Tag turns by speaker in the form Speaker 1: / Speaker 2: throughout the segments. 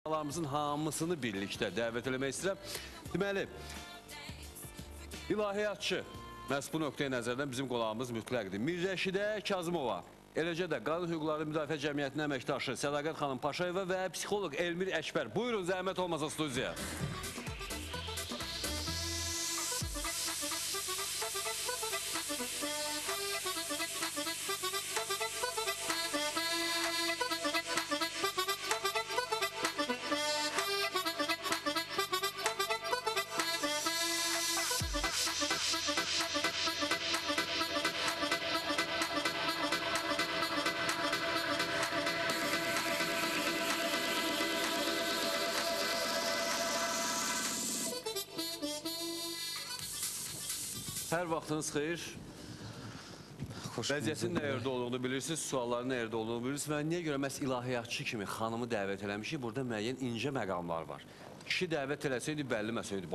Speaker 1: Qonaqlarımızın hamısını birlikdə dəvət eləmək istəyirəm. Deməli, ilahiyyatçı, məhz bu nöqteyi nəzərdən bizim qonağımız mütləqdir. Mirrəşidə Kazımova, eləcə də Qadın Hüquqları Müdafiə Cəmiyyətinin əməkdaşı Sədaqət xanım Paşayeva və psixoloq Elmir Əkbər. Buyurun, zəhmət olmasa studiyaya. Hər vaxtınız xeyir. Vəziyyətin nə yerdə olduğunu bilirsiniz, sualların nə yerdə olduğunu bilirsiniz. Və niyə görə məhz ilahiyyatçı kimi xanımı dəvət eləmişik? Burada müəyyən incə məqamlar var. Kişi dəvət eləsəydi, bəlli məsələ idi.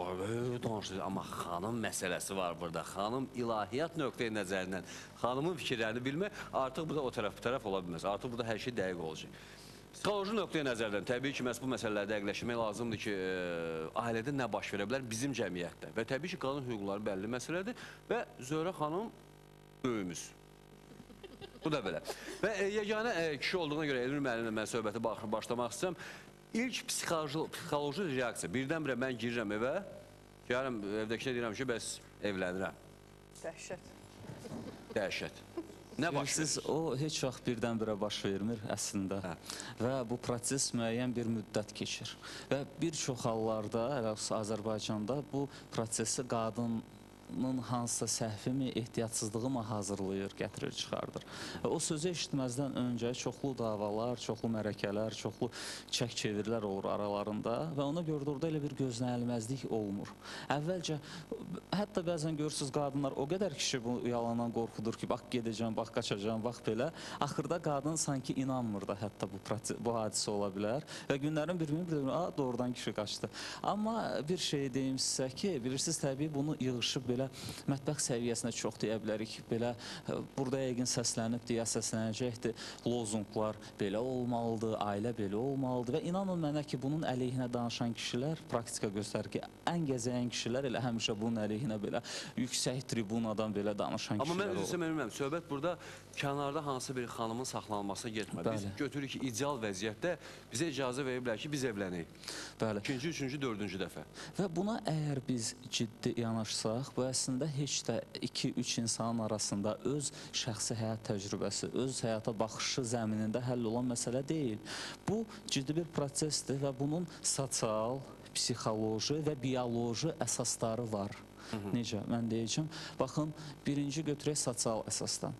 Speaker 1: Danışdı. Amma xanım məsələsi var burada. Xanım ilahiyyat nöqteyi nəzərindən xanımın fikirlərini bilmək artıq burada o tərəf bu tərəf ola bilməz. Artıq burada hər şey dəqiq olacaq. Psixoloji nöqteyi nəzərdən təbii ki, məhz bu məsələlərdə dəqiqləşmək lazımdır ki, ailədə nə baş verə bilər bizim cəmiyyətdə. Və təbii ki, qadın hüquqları bəlli məsələdir və Zöhrə xanım böyümüz. Bu da belə. Və yeganə kişi olduğuna görə Elmir müəllimlə mən söhbəti başlamaq istəyirəm. İlk psixoloji reaksiya. Birdən-birə mən girirəm evə, gəlirəm, evdəkinə deyirəm ki, bəs evlənirəm.
Speaker 2: Dəhşət.
Speaker 1: Dəhşət. Nə baş verir?
Speaker 3: O heç vaxt birdən-birə baş vermir əslində. Hə. Və bu proses müəyyən bir müddət keçir. Və bir çox hallarda, Azərbaycanda bu prosesi qadının hansısa səhvi mi, ehtiyatsızlığı mı hazırlayır, gətirir, çıxardır. O sözü eşitməzdən öncə çoxlu davalar, çoxlu mərəkələr, çoxlu çək-çevirlər olur aralarında və ona görə də orada elə bir gözlənilməzlik olmur. Əvvəlcə, hətta bəzən görürsünüz, qadınlar o qədər kişi bu yalandan qorxudur ki, bax gedəcəm, bax qaçacam, bax belə. Axırda qadın sanki inanmır da hətta bu hadisə ola bilər və günlərin bir gün, doğrudan kişi qaçdı. Amma bir şey deyim sizə ki, bilirsiniz, təbii bunu yığışıb belə mətbəx səviyyəsinə çox deyə bilərik. Belə burada yəqin səslənib deyə səslənəcəkdir lozunqlar, belə olmalıdır, ailə belə olmalıdır və inanın mənə ki, bunun əleyhinə danışan kişilər praktika göstərir ki, ən gəzəyən kişilər elə həmişə bunun əleyhinə belə yüksək tribunadan belə danışan kişilər olur.
Speaker 1: Amma mən üzrə bilmirəm, söhbət burada kənarda hansı bir xanımın saxlanılmasına getmir. Biz götürürük ki, ideal vəziyyətdə bizə icazə veriblər ki, biz evlənək.
Speaker 3: Bəli.
Speaker 1: İkinci, üçüncü, dördüncü dəfə.
Speaker 3: Və buna əgər biz ciddi yanaşsaq, bu əslində heç də 2-3 insanın arasında öz şəxsi həyat təcrübəsi, öz həyata baxışı zəminində həll olan məsələ deyil. Bu ciddi bir prosesdir və bunun sosial, psixoloji və bioloji əsasları var. Necə? Mən deyəcəm. Baxın, birinci götürək sosial əsasdan.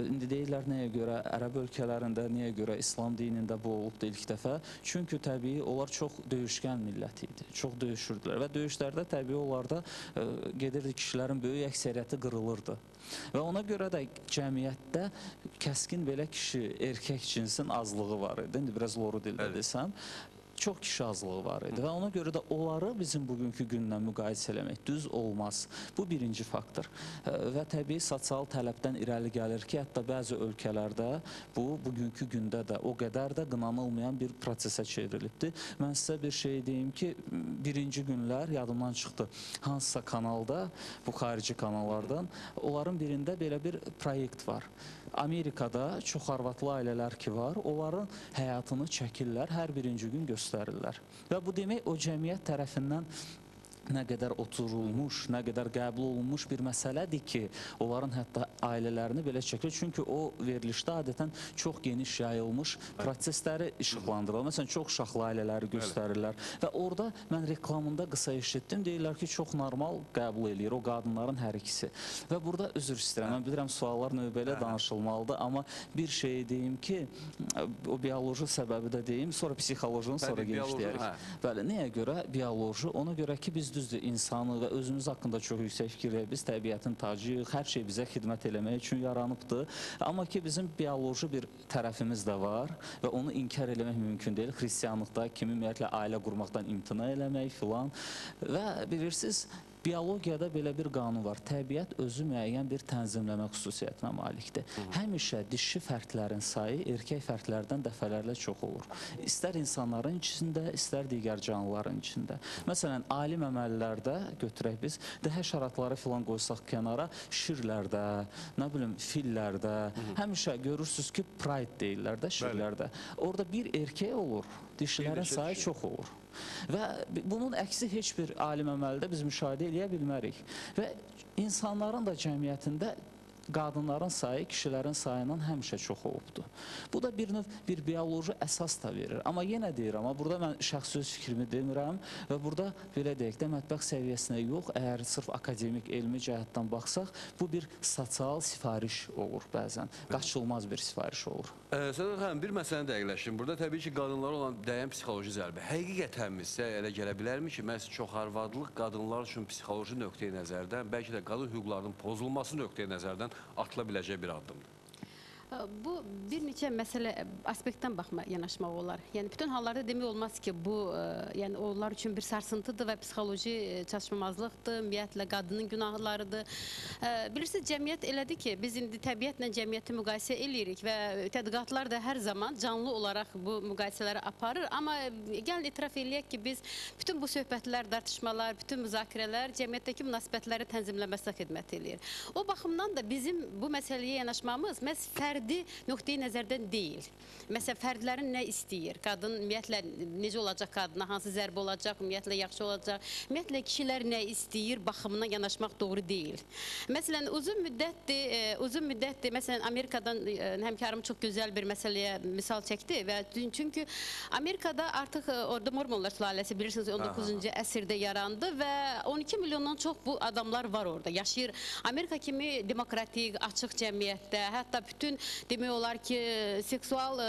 Speaker 3: İndi deyirlər nəyə görə ərəb ölkələrində, nəyə görə İslam dinində bu olubdu ilk dəfə. Çünki təbii onlar çox döyüşkən millət idi. Çox döyüşürdülər və döyüşlərdə təbii onlarda gedirdi kişilərin böyük əksəriyyəti qırılırdı. Və ona görə də cəmiyyətdə kəskin belə kişi, erkək cinsin azlığı var idi. İndi biraz loru dildə desəm. Çox kişi azlığı var idi və ona görə də onları bizim bugünkü gündən müqayisə eləmək düz olmaz. Bu birinci faktor. Və təbii sosial tələbdən irəli gəlir ki, hətta bəzi ölkələrdə bu bugünkü gündə də o qədər də qınanılmayan bir prosesə çevrilibdir. Mən sizə bir şey deyim ki, birinci günlər yadımdan çıxdı. Hansısa kanalda, bu xarici kanallardan, onların birində belə bir proyekt var. Amerikada çox arvadlı ailələr ki var, onların həyatını çəkirlər, hər birinci gün göstərirlər. Və bu demək o cəmiyyət tərəfindən nə qədər oturulmuş, nə qədər qəbul olunmuş bir məsələdir ki, onların hətta ailələrini belə çəkilir. Çünki o verilişdə adətən çox geniş yayılmış prosesləri işıqlandırırlar. Məsələn, çox uşaqlı ailələri göstərirlər. Və orada mən reklamında qısa eşitdim, deyirlər ki, çox normal qəbul eləyir o qadınların hər ikisi. Və burada üzr istəyirəm, mən bilirəm suallar növbələ danışılmalıdır, amma bir şey deyim ki, o bioloji səbəbi də deyim, sonra psixolojini sonra genişləyərik. Bəli, nəyə görə bioloji? Ona görə ki, biz düzdür, insanı və özümüz haqqında çox yüksək fikirləyik. Biz təbiətin tacıyıq, hər şey bizə xidmət eləmək üçün yaranıbdır. Amma ki, bizim bioloji bir tərəfimiz də var və onu inkar eləmək mümkün deyil. Xristianlıqda kimi ümumiyyətlə ailə qurmaqdan imtina eləmək filan. Və bilirsiniz, Biologiyada belə bir qanun var. Təbiət özü müəyyən bir tənzimləmə xüsusiyyətinə malikdir. Həmişə dişi fərdlərin sayı erkək fərdlərdən dəfələrlə çox olur. İstər insanların içində, istər digər canlıların içində. Məsələn, ali məməlilərdə götürək biz, də həşəratları filan qoysaq kənara, şirlərdə, nə bilim, fillərdə, həmişə görürsünüz ki, pride deyirlər də şirlərdə. Orada bir erkək olur, dişilərin sayı çox olur. Və bunun əksi heç bir ali məməlidə biz müşahidə eləyə bilmərik. Və insanların da cəmiyyətində qadınların sayı kişilərin sayından həmişə çox olubdur. Bu da bir növ bir bioloji əsas da verir. Amma yenə deyirəm, amma burada mən şəxsi öz fikrimi demirəm və burada belə deyək də mətbəx səviyyəsinə yox, əgər sırf akademik elmi cəhətdən baxsaq, bu bir sosial sifariş olur bəzən, qaçılmaz bir sifariş olur.
Speaker 1: Sədaqət xanım, bir məsələni dəqiqləşdirim. Burada təbii ki, qadınlara olan dəyən psixoloji zərbə. Həqiqətən sizə elə gələ bilərmi ki, məhz çoxarvadlıq qadınlar üçün psixoloji nöqteyi nəzərdən, bəlkə də qadın hüquqlarının pozulması nöqteyi nəzərdən atıla biləcək bir addımdır?
Speaker 2: Bu bir neçə məsələ aspektdən baxma, yanaşmaq olar. Yəni bütün hallarda demək olmaz ki, bu yəni onlar üçün bir sarsıntıdır və psixoloji çatışmamazlıqdır, ümumiyyətlə qadının günahlarıdır. Bilirsiniz, cəmiyyət elədir ki, biz indi təbiətlə cəmiyyəti müqayisə eləyirik və tədqiqatlar da hər zaman canlı olaraq bu müqayisələri aparır. Amma gəlin etiraf eləyək ki, biz bütün bu söhbətlər, tartışmalar, bütün müzakirələr cəmiyyətdəki münasibətləri tənzimləməsinə xidmət eləyir. O baxımdan da bizim bu məsələyə yanaşmamız məhz fərdi nöqteyi nəzərdən deyil. Məsələn, fərdlərin nə istəyir? Qadın ümumiyyətlə necə olacaq qadına, hansı zərbə olacaq, ümumiyyətlə yaxşı olacaq, ümumiyyətlə kişilər nə istəyir baxımına yanaşmaq doğru deyil. Məsələn, uzun müddətdir, məsələn, Amerikadan həmkarım çox gözəl bir məsələyə misal çəkdi və çünki Amerikada artıq orada Mormonlar sülaləsi bilirsiniz 19-cu əsrdə yarandı və 12 milyondan çox bu adamlar var orada, yaşayır. Amerika kimi demokratik, açıq cəmiyyətdə, hətta bütün demək olar ki, seksual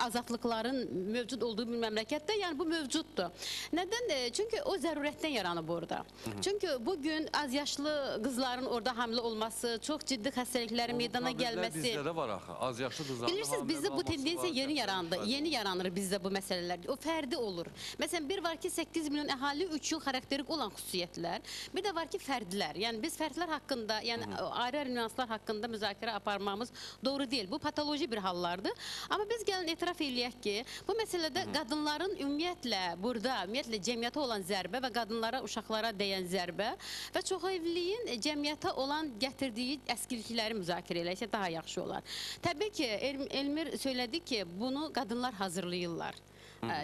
Speaker 2: azadlıqların mövcud olduğu bir məmləkətdə, yəni bu mövcuddur. Nədən? Çünki o zərurətdən yaranıb orada. Çünki bugün az yaşlı qızların orada hamilə olması, çox ciddi xəstəliklərin meydana gəlməsi.
Speaker 1: Bizdə də var axı, az yaşlı qızların
Speaker 2: bilirsiniz, bizdə bu tendensiya yeni yarandı. Yeni yaranır bizdə bu məsələlər. O fərdi olur. Məsələn, bir var ki, 8 milyon əhali üçün xarakterik olan xüsusiyyətlər. Bir də var ki, fərdlər. Yəni biz fərdlər haqqında, yəni ayrı-ayrı nüanslar haqqında müzakirə aparmamız doğru deyil. Bu patoloji bir hallardır. Amma biz gəlin etiraf eləyək ki, bu məsələdə qadınların ümumiyyətlə burada, ümumiyyətlə cəmiyyətə olan zərbə və qadınlara, uşaqlara dəyən zərbə və çox evliliyin cəmiyyətə olan gətirdiyi əskilikləri müzakirə eləysə daha yaxşı olar. Təbii ki, Elmir söylədi ki, bunu qadınlar hazırlayırlar.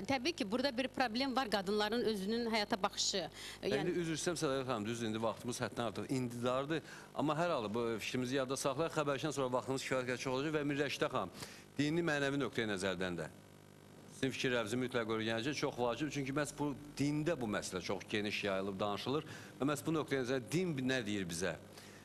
Speaker 2: Təbii ki, burada bir problem var qadınların özünün həyata baxışı.
Speaker 1: Yəni... Üzr istəyirəm Sədaqət xanım, düzdür, indi vaxtımız həddən artıq indi dardır. Amma hər halda bu fikrimizi yadda saxlayaq. Xəbərdən sonra vaxtımız kifayət qədər çox olacaq və Mirrəşidə xanım, dini mənəvi nöqteyi nəzərdən də sizin fikirlərinizi mütləq öyrənəcək, çox vacib. Çünki məhz bu dində bu məsələ çox geniş yayılıb danışılır və məhz bu nöqteyi nəzərdən din nə deyir bizə?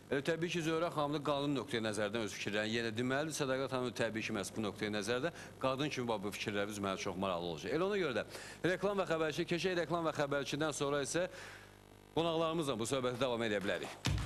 Speaker 1: Təbii ki, Zöhrə xanım da qanun nöqteyi nəzərdən öz fikirlərini yenə deməlidir. Sədaqət xanım təbii ki, məhz bu nöqteyi nəzərdə qadın kimi bu fikirləriniz mənə çox maraqlı olacaq. Elə ona görə də reklam və xəbərçi keçək. Reklam və xəbərçidən sonra isə qonaqlarımızla bu söhbəti davam edə bilərik.